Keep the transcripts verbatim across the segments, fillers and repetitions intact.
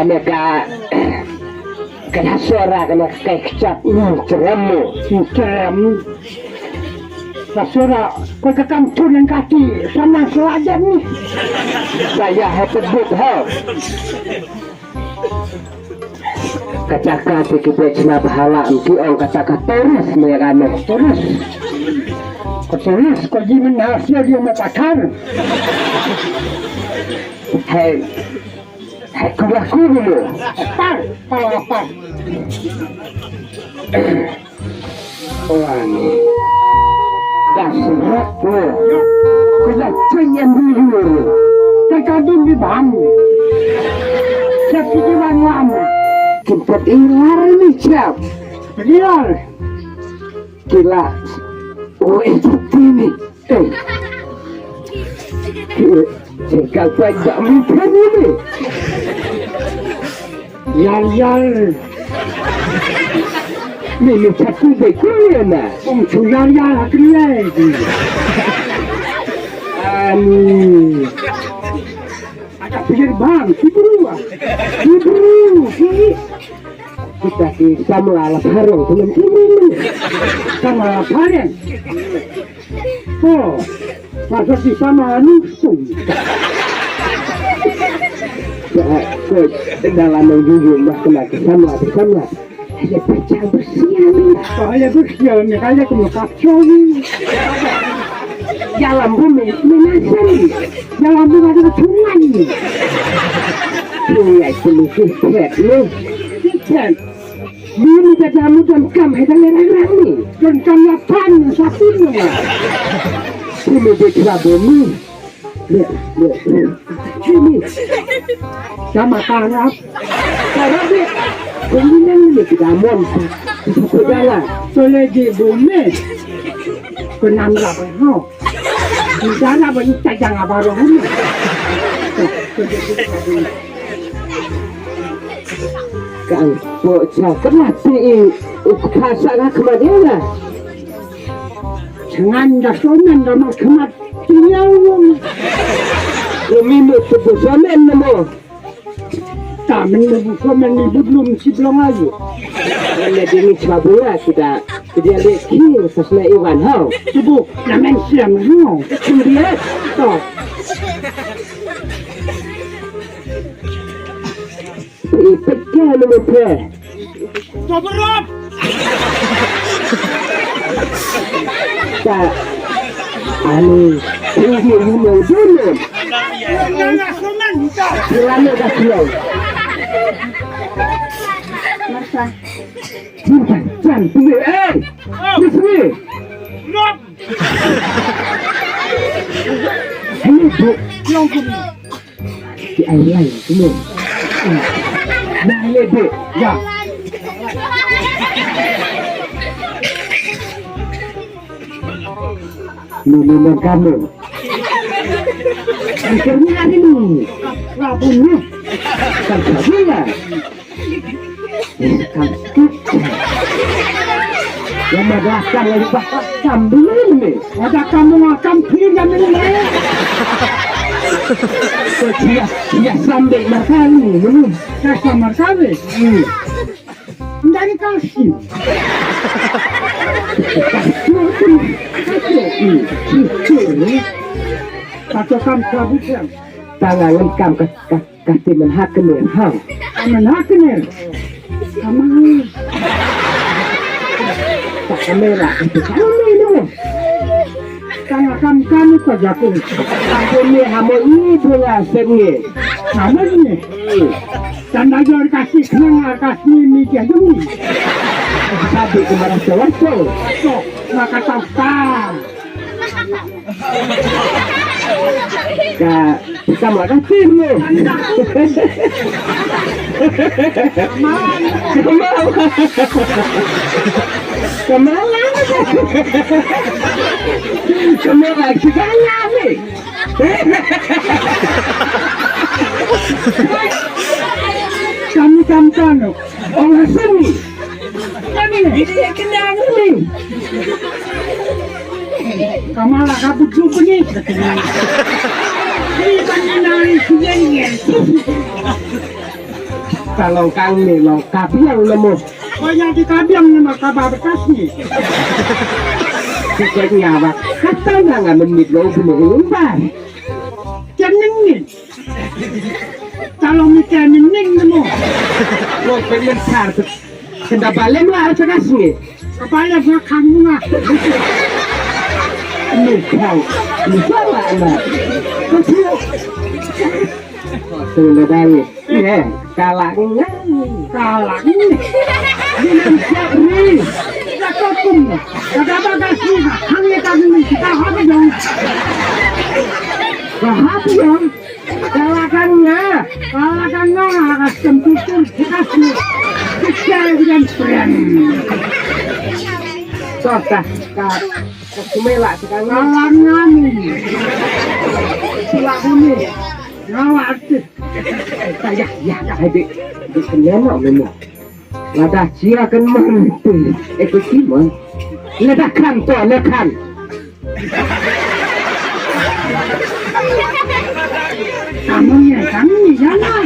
Na ka, ka la sora ka na kai kecap, mm, cerem mo. Mm, cerem. La sora, ko ka kam tun yang kati, sana selajan ni. Saya hebat bet ha. Kata kati kita cina bahala em ki ong kata ka terus ni rano. Terus. Ko terus, ko ji men hasil dia me pakar. Hai. Hai, kulah ku dulu. Par, par, par. Wah, ni. Dah serak tu. Kulah cenyan dulu. Terkadang di bam. Siap kita bang lama. Tempat ilar ni siap. Ilar. Kila. Oh, eh, cuti ni. Eh. Cakap baik tak mungkin ini. Yar, yar. Ni, ni satu baik ni, na. Ong tu yar, yar, aku ni, eh. Ani. Ada pikir bang, si bru, ah. Si bru, si. Kita si sama lah pareng, dengan ini. Sama lah pareng. Oh, maksud di sana anu sung. Ya, ko dalam nang jujur mah kena ke sana, ke sana. Ada pecah bersih ni. Oh, ya bersih ni, kaya aku mau kacau ni. Dalam bumi, ni nasi. Dalam bumi ada sungai ni. Sungai penuh sipet ni. Sipet. Bini ka jamu donkam hai da lera rang ni. Donkam la pan sapin ni. Bini de kira bini. Ni, ni, ni. Bini. Sama karap. Karap ni. Bini nang ni kita mon. Kita jalan. Boleh di bumi. Kenam lah, no. Kita nak bini tajang apa roh ni. Kan, po cha kena ti i u kpha sa ka khmat ïa la. Ngan da somen da ma khmat ti ïa u. Umi mu tu bu somen na mo. Ta men mu bu somen ni bu blum si blong ayu. Ane dini chma bunga kita. Kita le ki sa sna iwan hau. Tu bu na men siam hau. Kum dia. To. Ipit ka anu mepre. Tobrop. Ta. Anu. Tinggi gunung dulu. Nana sunan ta. Kilame dah kilau. Masa. Jangan, jangan, tinggi. Eh. Di sini. Rop. Ayo, Bu. Yang sini. Di air lain, semua. Nah, ya, Dek. Ya. Ini, ini, ini kamu. Akhirnya hari ini. Rabunya. Kan sabilah. Yang ada akan lagi bakal sambil ini. Ada kamu akan pilih dan ini. Dia, dia sambil makan ini. Kasih makan ini. Hmm. Dari kasih. Kasih. Kasih. Kasih. Kasih. Kasih. Kasih. Tangan lengkam ke, ke, Kati men ha kene ha. Men ha kene. Kamai. Ta kamera kati kamai no. Tang kam kam ko jakung. Tang kene ha mo i bola senge. Kamai ni. Tanda jor kasi khnang kasi mi jajung. Tapi kemana sewaso. So, maka tau ta. Ka, ka ma ka tim mo. Ka ma. Ka ma la. Ka ma la ki ka la ni. Kami tam tano. Ong ha sini. Kami ni. Ini yang kena ni. Kamala kabut juga ni. Ini kan nari sudah ni. Ka long kang ni long ka biang na mo. Ko ïa di ka biang ni ma ka ba bekas ni. Ko ko nya ba kata na nga memit lo bu ni umbar. Ken ning ni. Ka long ni ken ning ni mo. Lo pen men sar. Kenda balem la ar bekas ni. Ka balem nga kang nga. Ni kau. Ni kau la na. Ko sio. Sila dali. Eh, kalak ngan. Kalak ni. Ni nang siap ni. Dah kokum. Dah dapat dah sini. Hang ni tak ni. Kita hang dong. Kau hati dong. Kalak ngan. Kalak ngan. Kalak ngan. Kalak ngan. Kita sini. Kita dengan friend. Kau tak. Kau. Ka sumela ka ngalanga ni. Sila kuni. Ngawa artis. Ka ya ya ka hadi. Di keneno memo. Lada cia kan man tu. Eko kimon. Lada kan to le kan. Kamu ya, kamu ya lah.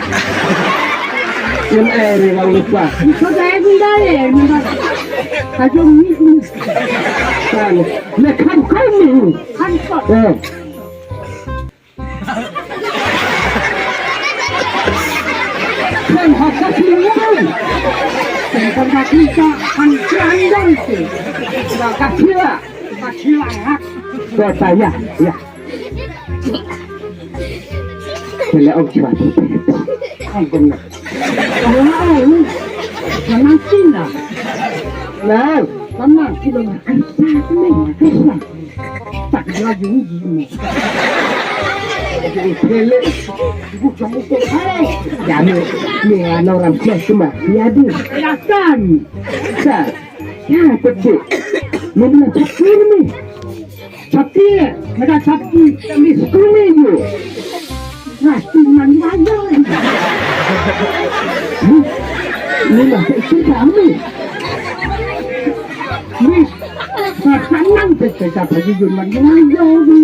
Yang air yang lupa. Kau dah bunda ya, bunda. Kau ni ni. Kan, le kan kau ni. Kan kau. Eh. Kan hak kau ni. Kan kau ni kan kan kan tu. Kan kau ni. Kan kau ni. Kan kau ni. Kau tak ya, ya. Pele ong chwa. Ai gong na. Ong ong. Manang Cina. Nang. Manang Cina. Ai sa ni. Ai sa. Tak lagi ni ni. Pele. Ibu jong ko. Hai. Ya ni. Ni ano ram siya suma. Ya di. Kelihatan. Sa. Ya betul. Ni mana cakir ni. Chapti, meda chapti, ni skumi ju. Nasti man wajah. Ni, ni lah tak cerita ni. Ni, pasangan kita tak pergi juman wajah ni.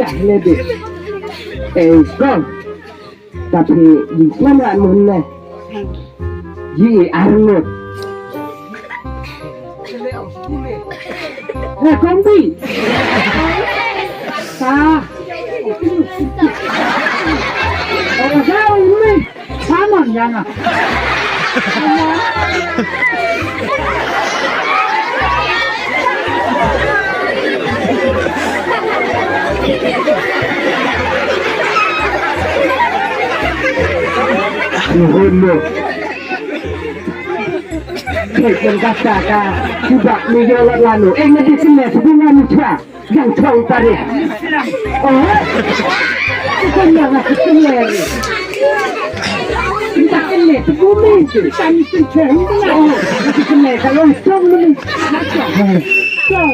Jah lebih. Eh, kau. Tapi di sana mun ne. Ji arngut. Eh, kombi. Ta. Oh, jauh ni. Sama jangan. Nuhun mo. Cek yang kata ka. Cuba ni yo lat lanu. Eh, ngadi sini, sebunga ni cuba. Yang chong pare. Oh. Bukan yang aku kenal. Kita kenal, tu bumi tu. Kita ni tu chong. Oh, kita kenal. Kalau chong ni. Chong.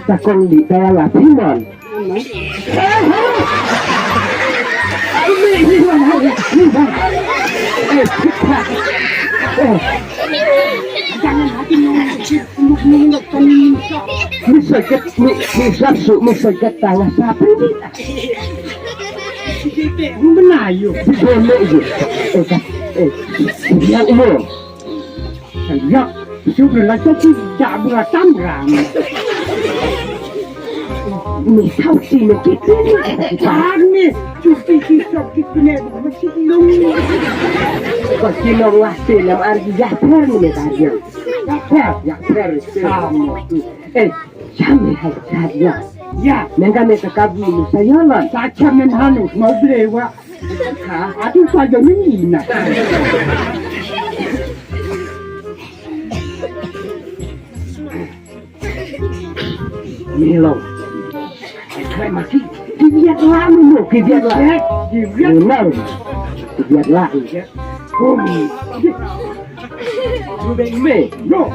Takong di daya la piman. Mi saket, mi, mi sapsu, mi saket tanga sapi. Benar yo. Benar yo. Eh, eh, yang umur. Yak, suka lah tu tidak beratang ram. Ni tahu sini kita ni. Kami cuti kita kita ni masih lung. Kau kena wasi nama arti jahper ni tadi. Jahper, jahper. Sama. Eh, Jam ni hai kat ya. Ya, nengka ne ka kabu ni sayalan. Sa cham nen hanu mau beli wa. Ha, adu sa jam ni na. Ni lo. Kai mati. Kibiat la ni lo, kibiat la. Kibiat, kibiat. Ni lo. Kibiat la. Kibiat. Bumi. Bumi me. Lo.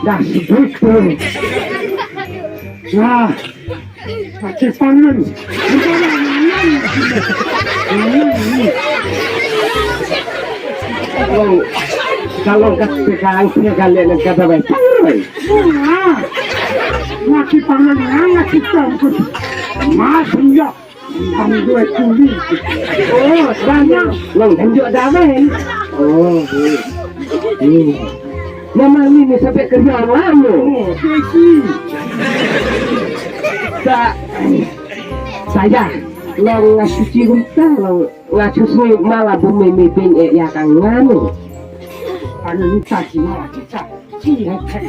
Da sibuk tu. Nah, pakai pangan. Oh, kalau kat sekarang saya kalian kata baik. Nah, pakai pangan, nah, kita ikut. Mas, enggak. Ang duwai kuli. Oh, sebanyak. Nang tunjuk damai. Oh. Hmm. Nama ni ni sampai kerja lama. Oh, kaki. Tak. Saya. Nang ngasuci gumta, nang ngasuci malah bumi mibin eh ya kang nganu. Ani ni ta ki ma ti ta. Ki ha ta.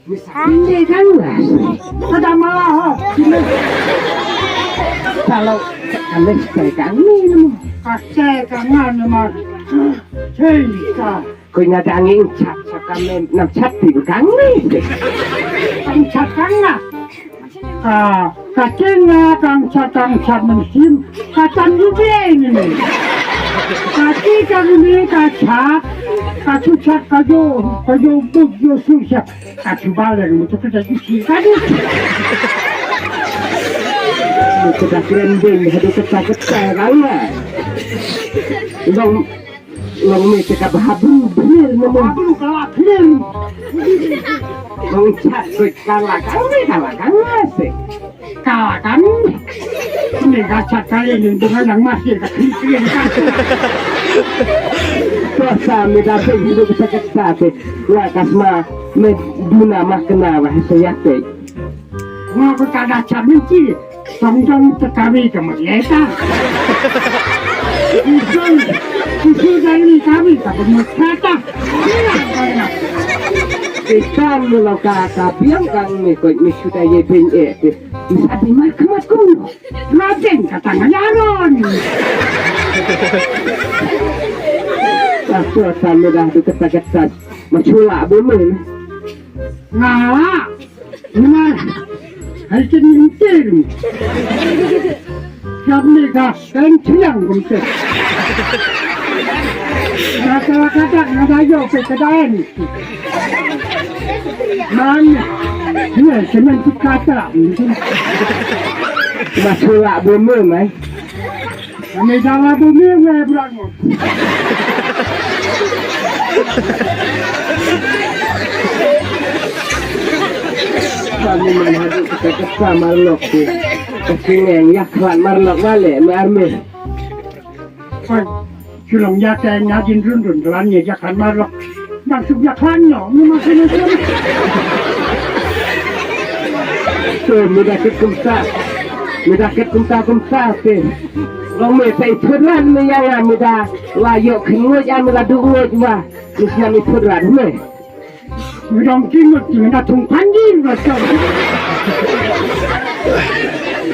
Ni sa ni kan la. Ka da ma ha. Kalau kami sekarang ni nama. Kata kangan nama. Hei ka. Ko ina dang ing chat chat kamen nam chat ti kang ni. Kang chat kang na. Ka ka chen na kang chat kang chat nam sim ka tan yu de ni. Ka ti kang ni ka chat ka chu chat ka jo ka jo buk jo su chat ka chu ba le mu tu ka ju si ka ni. Mu tu ka kren ding hadu ka ta ka ta kang na. Long Long me te ka bha bru bler na mo. Bru ka la bler. Long chat ko ka la ka me ka la ka me se. Ka la ka me. Me ka chat ka le ni bu ka dang ma se ka kri kri ka. To sa me da se ni ka ta ka ta te. La ka sma me duna ma kena wa se ya te. Nga ko ka da chat ni ki. Tong tong te kami ka mat leta. Isu isu dari kami ka mat leta. Ikan lo ka ka biang kang mi ko mi sudah ye bin e. Bisa di mat kemat ku. Lajeng kata ngajaron. Satu tanda dah tu ketat-ketat. Macula bumi. Ngala. Nima, hai kin mintir. Siap ni dah, kan siang mintir. Kata-kata ngada yo pe kedaen. Man, ya semen kata. Masuk lah bumi mai. Kami dalam bumi ngai berangut. Kami menghadap kita kesa marlok tu. Kesini yang yaklan marlok balik me army. Oi, sulong ya ke ngajin rundun kelan ya yaklan marlok. Nang suk yaklan nyo, ni masih ni. Tu mudah kita kumta. Mudah kita kumta kumta ke. Long me tai thuran me ya ya mudah. Wa yo khngot ya mudah du ngot wa. Ni sna me thuran me. Mudah kingot ni na thung panjin wa so.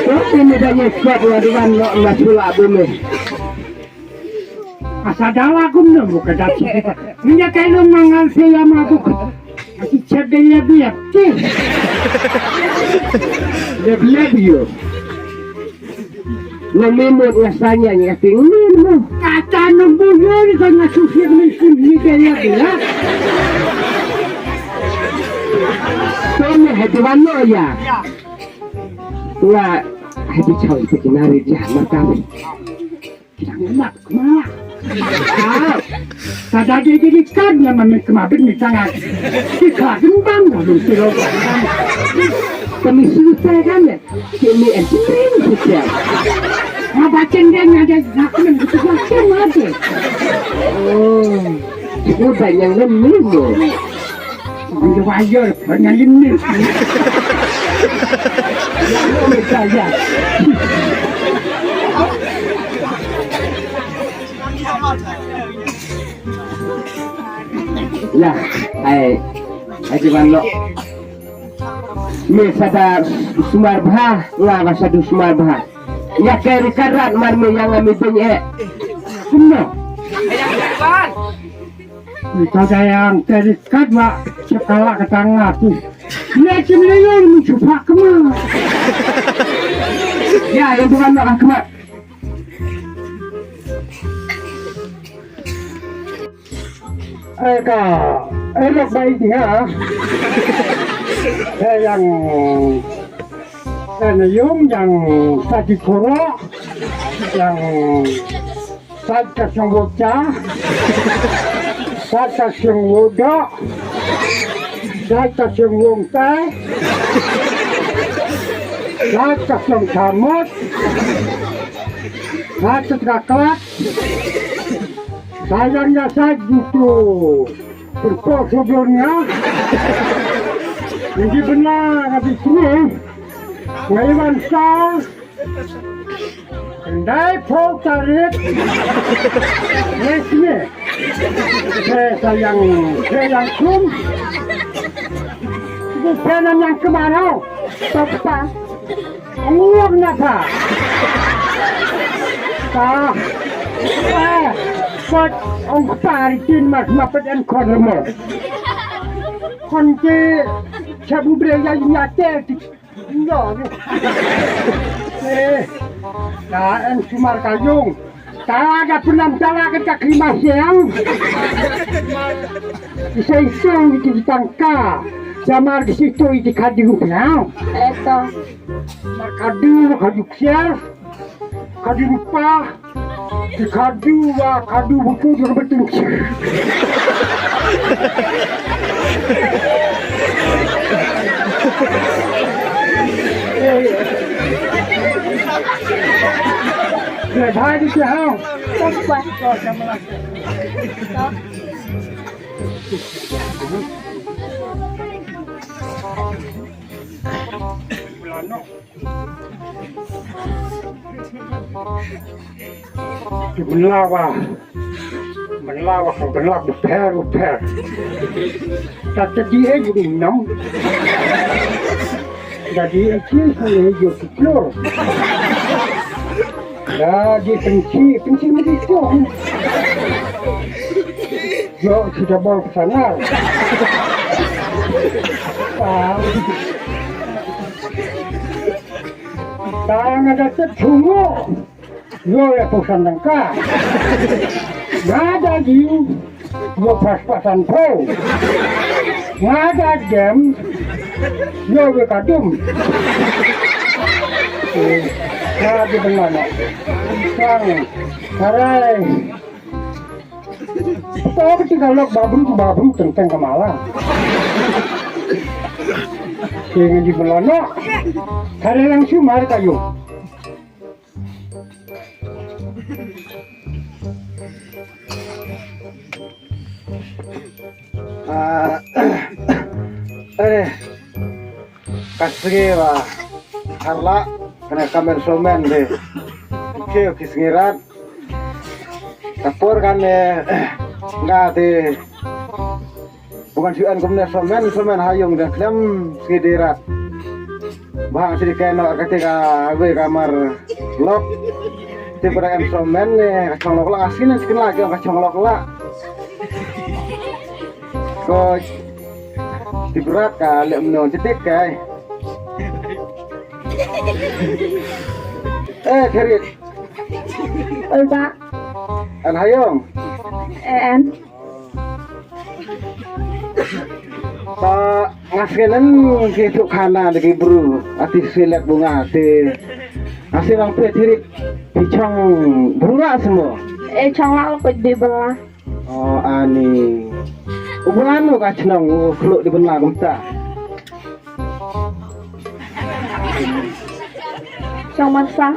Tapi mudah ye kuat wa duan lo ma sula bu me. Asa dawa kum no mu ka dap. Minya kai lo mangal se ya ma bu. Asi chat de ya biak. Lep lep yo. Lo memot ngasanya ni kating ni mo. Kata no bu yo ni kan ngasu siap ni sim ni de ya biak. To me hadiwan lo ya. Nga hadi chawi te kinari ya makawi. Kita ngenak kema. Ah, kada dia jadi kad yang mamin kema bin ni tangan. Kita gembang dah lu silo. Kami susah kan ya. Kini entering susah. Ngabacin dia ngada nak men gitu macam aja. Oh, itu banyak lemu. Wayar, wayar, banyak ini. Ya, ya, ya. Ya, ai, ai, cuman lo. Me sada sumar bha, nga ba sadu sumar bha. Ya, kari karat mar me yang ami ding e. Kumno? Ita dayang terikat wa sekala ketanga tu. Ia cemleyong mencupak kema. Ya, yang bukan nak kema. Eka, elok baik nga. Eh, yang, eh, yung yang sadi koro, yang Sat ka song wok cha. Sat ka song wok do. Sat ka song wok tai. Sat ka song thamot. Sat ka klat. Sayang ya sat gitu. Perko sebelumnya. Jadi benar habis ini. Ngaiwan sa. Dai pok tarik. Yes, yes. Saya sayang, saya yang kum. Bukan yang kemarau. Papa. Nguak na pha. Ka. Eh, kot ong kpa ri tin mas ma pet en kon remo. Kon ke chabu bre ya ya te. No. Eh. Ka en sumar ka yung. Tala ka pynam tala ka ka klima siang. Isa isu iti tangka. Samar di situ iti kadu pynau. Eto. Mar kadu kadu siang. Kadu rupa. Di kadu wa kadu buku di betul. Bhai di siang. Ki bynlawa, bynlawa, bynlawa bapher bapher. Tata di e ju nam. Jadi e chi ko e ju ki klur. Jadi penchi, penchi mesti tu. Jo kita bawa ke sana. Ah. Tang ada tet sungu. Yo ya pusan tangka. Ngada jiu. Yo pas-pasan po. Ngada jem. Yo ya kadum. Ngada benar. Tang. Harai. Tau ka tinggal lok babru babru teng teng kemala. Sing di belana. Kare yang sumar kayu. Ah, eh. Ka sngi ba har lah kane ka men somen de. Ke ki sngi rat. Ka por kane nga de. Bukan shu en kumne somen somen ha yung de klem sngi de rat. Ba hang sidi keno ka te ka we ka mar lok. Te pada en somen ne ka chong lok la ka sini skin la ka chong lok la. Ko tip rat ka lem no tip kai. Eh, Kerit. Oi, Pak. An hayong. Eh, an. Ba ngas ngenen ke tu khana de ki bru. Ati selek bunga te. Ngas nang pe tirit. Ti chong bru la semua. Eh, chong la ko di bela. Oh, ani. Uban ka chnong u khluk di benla kumta. Chong mansa.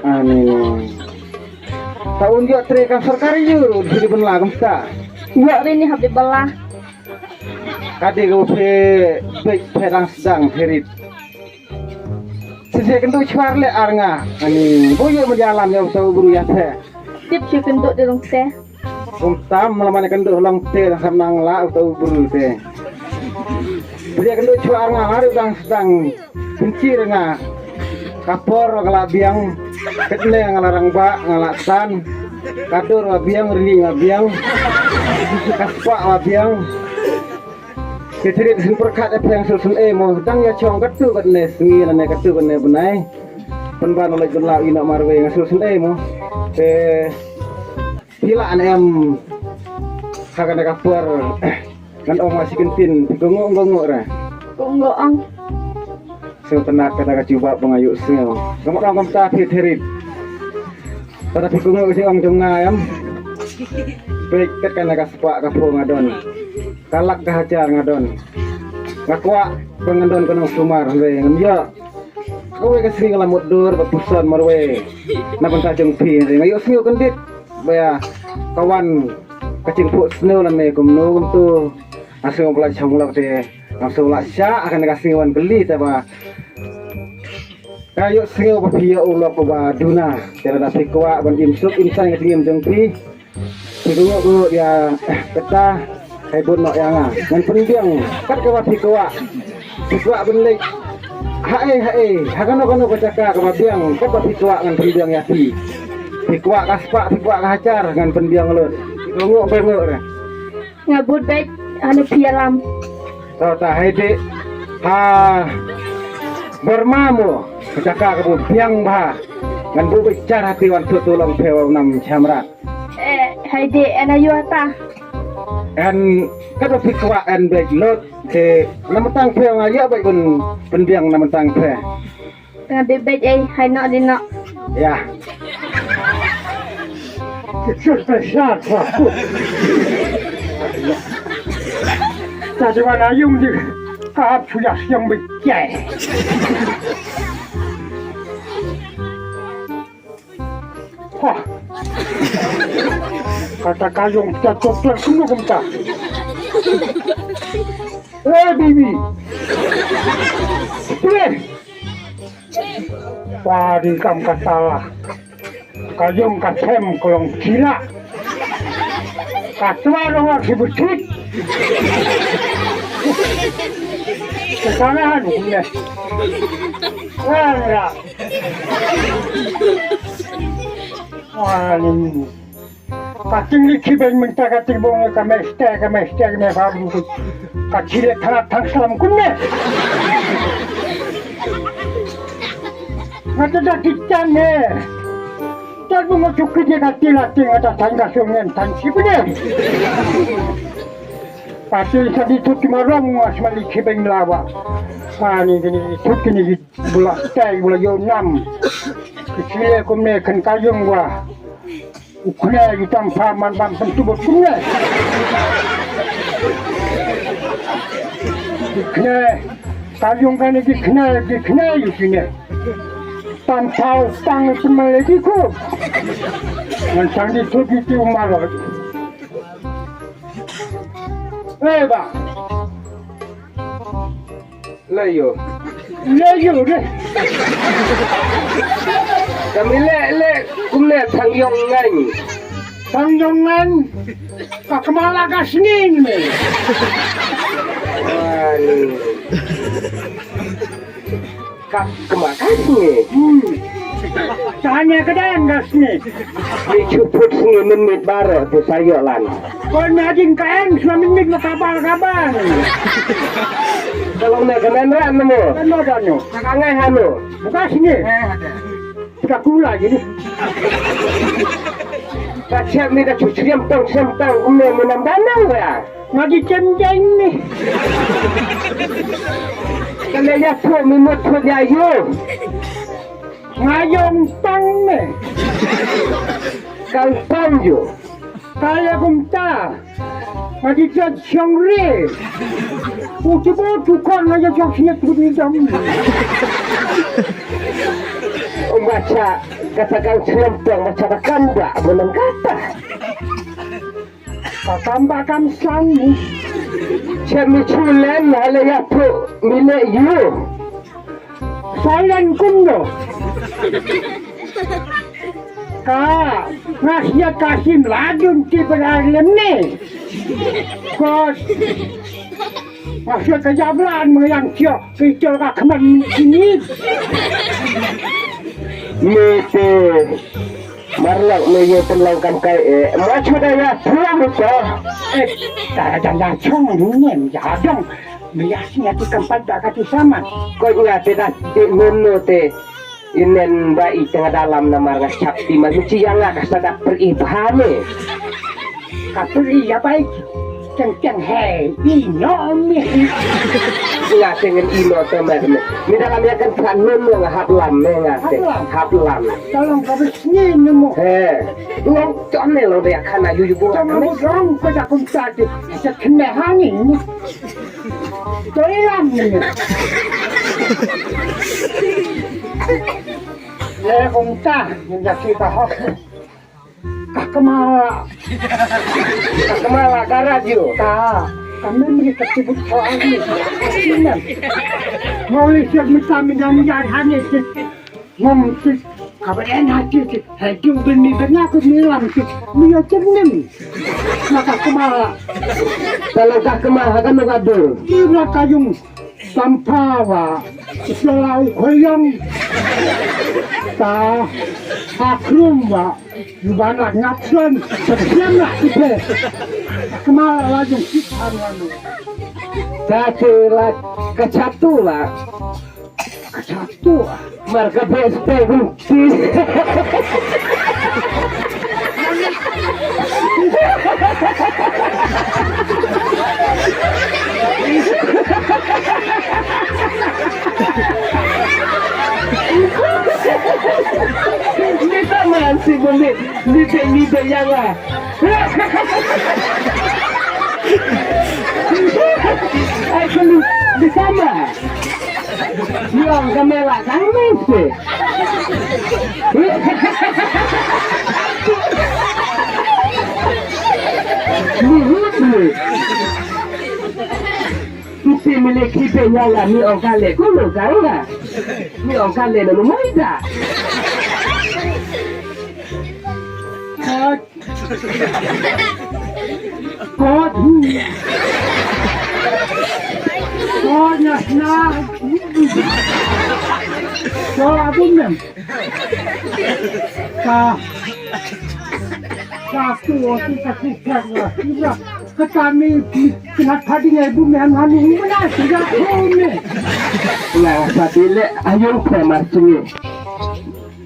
Ani. Ta un yo tre ka sorkari yu di benla kumta. Yo ri ni hab di bela. Kadi ko phe bek phe dang sedang herit. Sisi kentu chwar le ar nga. Ani boyo menjalan ya uta bru ya the. Tip si kentu di rung te. Rung tam lama ne kentu long te dang sam nang la uta bru te. Sisi kentu chwar nga hari dang sedang kencir nga. Kapor nga la biang. Ketne nga la rang ba nga la tan. Kadur la biang rini la biang. Kaspa la biang. Ki thirit sin pyrkhat ïa phi ïa sul sien ei mo dang ïa chong katto katne sngi lane katto katne bnai. Pynban leit pynlap ïa noh marwei nga sul sien ei mo. Te phi lah ne em ha kane ka por ngan ong ma shi kyntien phi ko ngong ngong ra. Ko ngong. Sngewtynnat kata ka jubab ba nga ïohsngew. Nga mut ong kumta phi thirit. Kata phi kyngoh ka jingong jong nga em. Peit kat kane ka spah ka phew nga don. Ka lak ka hajar nga don. Nga kwah ba ngan don ka nongsumar hynrei ngam ïoh. Kawei ka sngi nga la mutdur ba puson marwei na bynta jong phi hynrei nga ïohsngew kyndit ba ïa ka wan ka jingphuh sniew lane kumno kumto. Nga sngew ba la shong lok te. Nga sngew la shah ha kane ka sngi wan kylli te ba Ka ïohsngew ba phi ïa u lok uba duna. Te lada phi kwah ban im suk im saiñ ka jingim jong phi, phi kohnguh kohnguh ïa kata, hei bud noh ïa nga. Ngan pynbiang kat kaba phi kwah. Phi kwah ban leit haei haei, ha kano kano ka jaka kaba biang, kat ba phi kwah ngan pynbiang ïa phi. Phi kwah ka spah, phi kwah ka hajar, ngan pynbiang lut. Phi kohnguh kohnguh re. Nga bud beit ha Nongpynialam. To ta hei dei ha Burma mo, ka jaka kaba biang bha. Ngan buh beit jar hati wan sut u long phew nam chamrat. Eh, hei dei en ayu ata. En kata phi kwah en beit lut te na myntang phew nga ïa beit ban pynbiang na myntang phew. Tengah bibit ai hai nok di nok. Ya. Kecil besar aku. Tadi mana yung di kap sudah siang becai. Wah. Kata kayung kita dokter semua kita. Eh, bibi. Eh. Padi kam ka tala. Ka yung ka sem ka long kila. Ka twa long ki butit. Ka tala anu ne. Wala. Wala ni. Ka ting li ki ben mynta ka ting bong ka meste ka meste ne ka bu. Ka chile thara thang salam kunne. Ngata da kitan ne. Tal bong ka chukki je ka tila ting ngata thang ka sungen thang si kunne. Pati sa di tut ki marom ngas mali ki ben lawa. Ani gini tut kini bula tai bula yo nam. Ki chile kumne kan kayung wa. U khnai u tam pha man bam pyntu bot kumne. Ki khnai ka yung kane ki khnai ki khnai u kine. Tam pha u pang u pynmalai ki ko. Ngan sang di thut di ti u marot. Eh ba. Lei yo. Lei yo de. Kami le le kumne thang yong ngan. Thang yong ngan. Ka kemala ka sngin me. Ka kemala ka sngin. Hmm. Tanya ka dan ka sngin. Ni chuput sngin men mit baro tu sayo lan. Kon na ding kaen sma min mit ma kabal kabal. Kalau na kanan ran namo. Kan no dano. Ka ngai hano. Buka sini. Buka kula gini. Ka chem ni ka chu chem tong chem tong umne menam danang ya. Nga di chem jeng ni. Kalau ya tu mi mut tu ya yo. Nga yong tang ne. Kang tang yo. Kaya kumta. Nga di jat siang re. Uti bo tukang nga ya jat siang tu di jam. Umbacha kata kang siang tang bacha kang ba menang kata. Pakam pakam sang ni. Chemi chulen hale ya pu mile yu. Salen kumno. Ka ngas ya kasim ladun ti berar lemne. Kos. Ngas ya kajablan meyang tiok. Kita ka kman sini. Mete. Marlok me ye pynlong kam kai eh. Ma chuda ya pulang to. Eh, ta da da chong ni ne ya dong. Me ya sini ati kam pai da ka ti sama. Ko nga te da ti nono te. Inen ba i tengah dalam namar nga chap ti ma mi chi ya nga ka sada per i bahane. Ka puli ya bai. Teng teng hei ino mi. Nga tengen ino te mer mi. Mi dalam ya kan kan nun nga hap lam me nga te. Hap lam. Hap lam. Tolong ka bisni nemu. He. Long ton ne long ya kan ayu yu bu. Tolong bu long ko ja kum tadi. Sa kene hangin. Toilam ni. Le kum ta. Menjadi bahok. Ka kemala. Ka kemala ka radio. Ka. Ka memri ka tibut ka ani. Sinem. Ngau li siap mita minam yan hani sit. Ngong ti, kaba en ha ti ti, ha ti u bini bini aku ni lang ti, ni ya cermin. Maka kemala. Kalau ka kemala kan ka dur. Ira kayung sampawa, selau koyong. Ta, akrum wa, yubana ngapsan, sekian lah kita. Kemala lajung kita nganu. Ta ti la kachatu la. Kachatu. Marka bes pe ruki. Ni ta man si bumi, ni te ni te yanga. Ai kali, ni sama. Ni ong ka mela kang mesti. Ni hut ni. Mesti milik kita nyala ni ong kale kuno kanga. Ni ong kale na memoita. Kot. Kot na na. Kot abun nem. Ka. Ka tu tu ka tu ka. Ka kami kena tadi ngai bu men hani mana tidak tu ni. Nah, sabile ayung ke marching.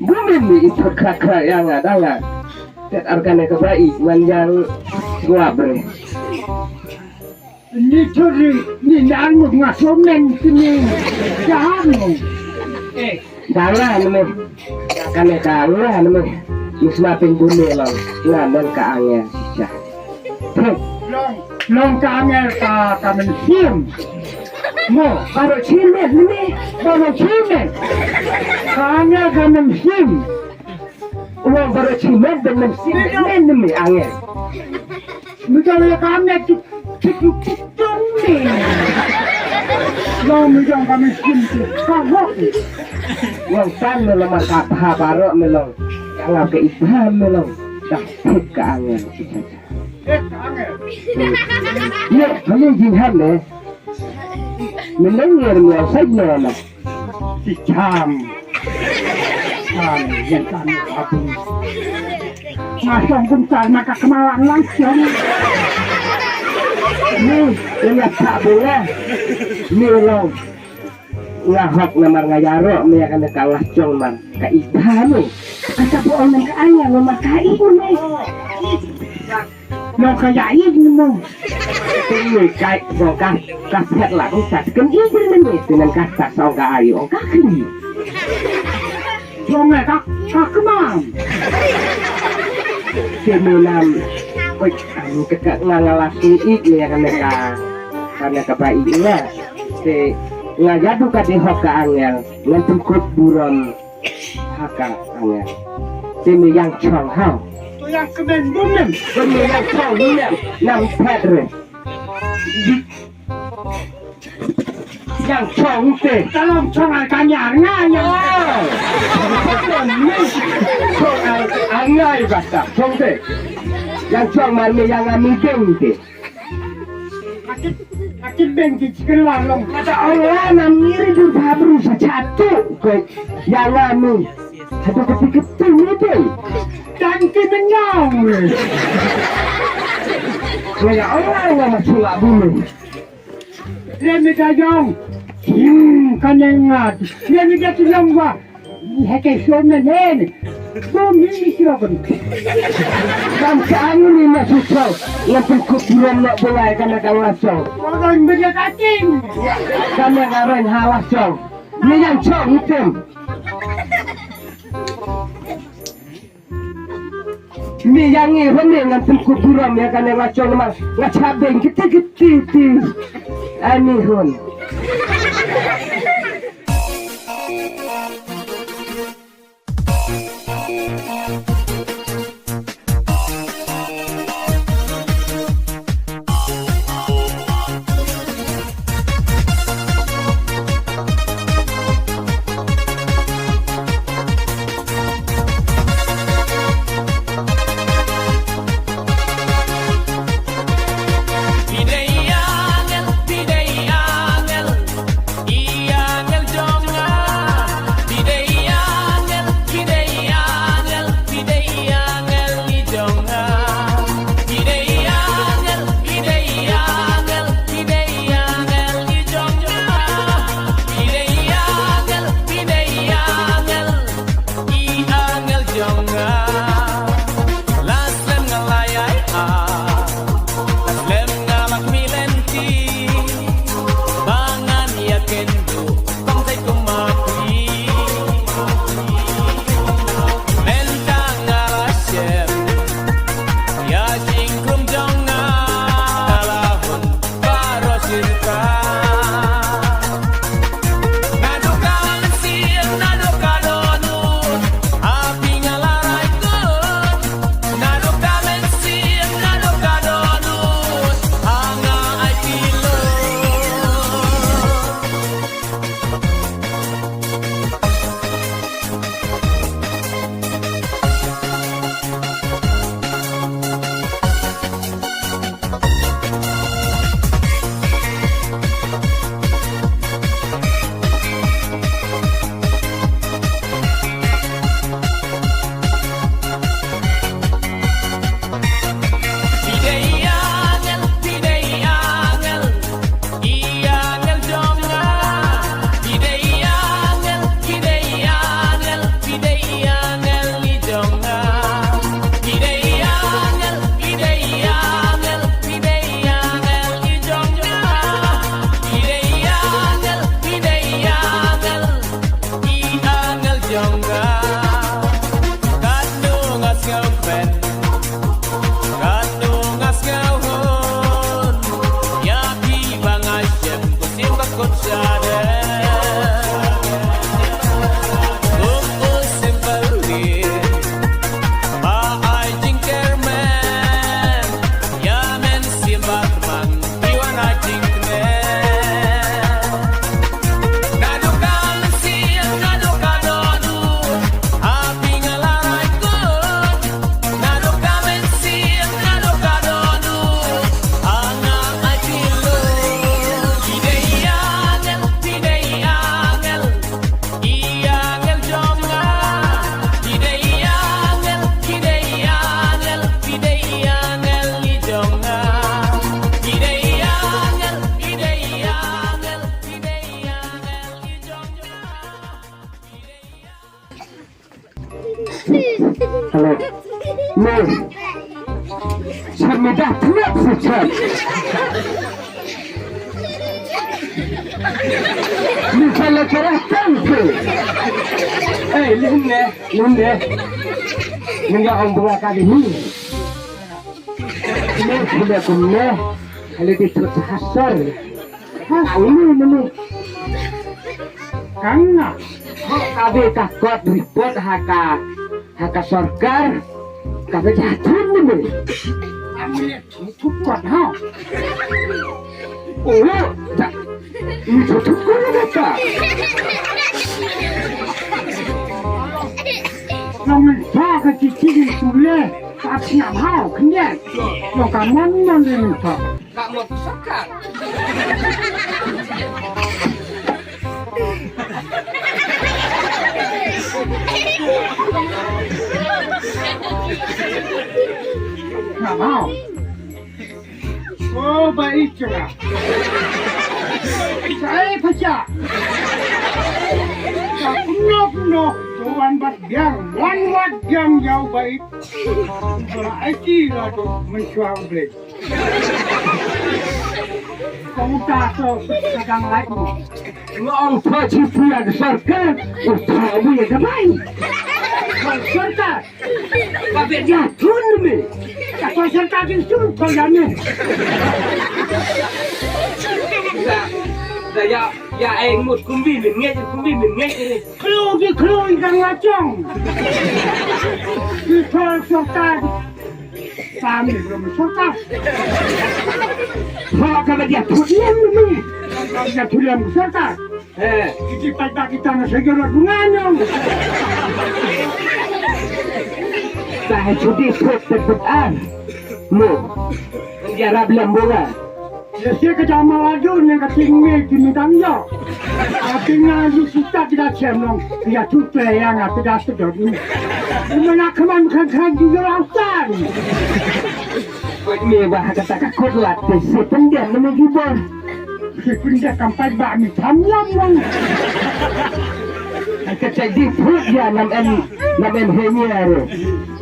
Bu men ni itu kakak yang ada lah. Tet ar kane ka bai wan jang gua bre. Ni churi ni nang ngut nga somen kini. Jahan. Eh, dala neme. Kane ka ngula neme. Misma pin bune long. Ngan ka angel sisa. Long, long ka angel ka ka men sim. Mo, baru chimen neme. Baru chimen. Ka angel ka men sim. Uang baru chimen dan men sim men neme angel. Mijang ya kami tu tu tu tu ni. Long mijang kami sim tu. Kahok. Uang tan me lama kapa baru me long. Yang ke ibahan me long. Dah pit ka angel. Eh, ka angel. Ya, kami jin ham ne. Menengir me sai ne lah. Si Cham. Cham, yan Cham, abu. Masong kum Cham, maka kemalang langsung. Ni, ini apa boleh? Ni long. Nga hok namar nga yaro, me ya kan ka lachong man. Ka iba ni. Kata po ong ka aya, mama ka ibu ni. Nong ka ya id ni mo. Teng ni kai ko ka ka phet la ko sa ken id ni ni tinan ka sa sa ka ayu ka kli. Jong ka ka kemam. Ke menam. Oi, anu ke ka ngala si id ni ya kan ka. Kan ka ba id ni. Te nga jadu ka di hok ka angel ngan tengkut buron. Haka anga. Te me yang chong hau. To yang kemen bunem. Te me yang chong bunem. Nam phet re. Yang chong te. Talong chong al kanyar nga yang. Oh. Chong al angai basta. Chong te. Yang chong mar me yang ami deng te. Akit, akit beng ki chicken la long. Kata Allah nam ngiri dur phabru sa chatu ko yang ami. Hadu kati kati ni dei. Dan ki menyong. Ko ya Allah Allah ma chula bulu. Dia mi dayong. Hmm, kanengat. Dia mi dayong wa. Ni hake showman hen. Bo mi ni kiro kan. Kam saan ni na su chong. Yang pun ku bulan nak bolai kana ka la chong. Orang benda kating. Kana ka ren ha la chong. Ni yang chong hitam. Ni yang ni ren ni ngan pun ku bulan ya kana la chong ma. Nga chabeng kiti kiti ti. Ani hun. Than mi dah tnat sichat. Ni kala kara tang tu. Eh, linde, linde. Ni ya ong bunga kali ni. Ni sudah kumne. Kali di tut hasar. Ha, ini, ini. Kang na. Kali ka kot report ha ka, ha ka sorkar. Kali jatuh ni. Ambil. Thukot ha. Oh, da. Ni thukot na ka. Nang ta ka cici ni tule. Ka siap ha, kenyat. Nang ka mon mon ni ta. Ka mon pusaka. Nang ha. Oh, ba ïeit jong nga. Sa ei pha ja. Sa kumno kumno, to wan bat biang, wan wat biang ïa u ba ïeit. Ba ïeit la to mynshuwa u Blei. Kong ta to ka dang lait mo. Nga ong pha chi pha ïa ka sorkar, u pha u ïa ka bai. Ka sorkar. Ka bit ïa thun me. Ka sorkar ka ding sum ka ïa me. Da, da ïa, ïa ai mut kumbi min ngeit, kumbi min ngeit ni. Khloo ki khloo i kang lachong. Ki khloo sorkar. Kami belum sorkar. Pha ka bit ïa thun me. Ka bit ïa thun sorkar. Eh, kiti paita kita na segera bunga nyong. Ba ha judi thut te put an. Mo. Ïarap lem bunga. Ïa se ka jama ladu ne ka ting me ki mitang yo. Ka ting na lu sita kita chem long. Ïa tu pe yang ati da sedot ni. Mana kaman kan kan di yo autan. Kot me ba ha kata ka kot lat te se pendem ne gi bor. Ki pynjah kam paidbah ni tham lam lang. Ka cai di phut ïa nam em, nam em he nia ro.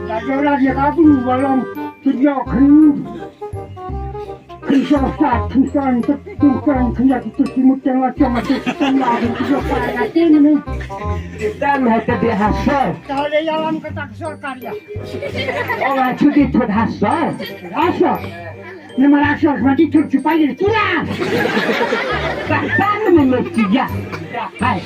Da jora dia ka bun balong tu dia khin. Khin sa sa khin sa tu khin ya tu tu mut yang la chong tu tu la tu tu pa ya tin ni. Dan ha ka dia hasar. Kalau dia jalan ke tak sorkar ya. Oh, ha judi thut hasar. Hasar. Ni mara sor ma di thut chupai ni kila. Bahkan ni mesti ya. Hai.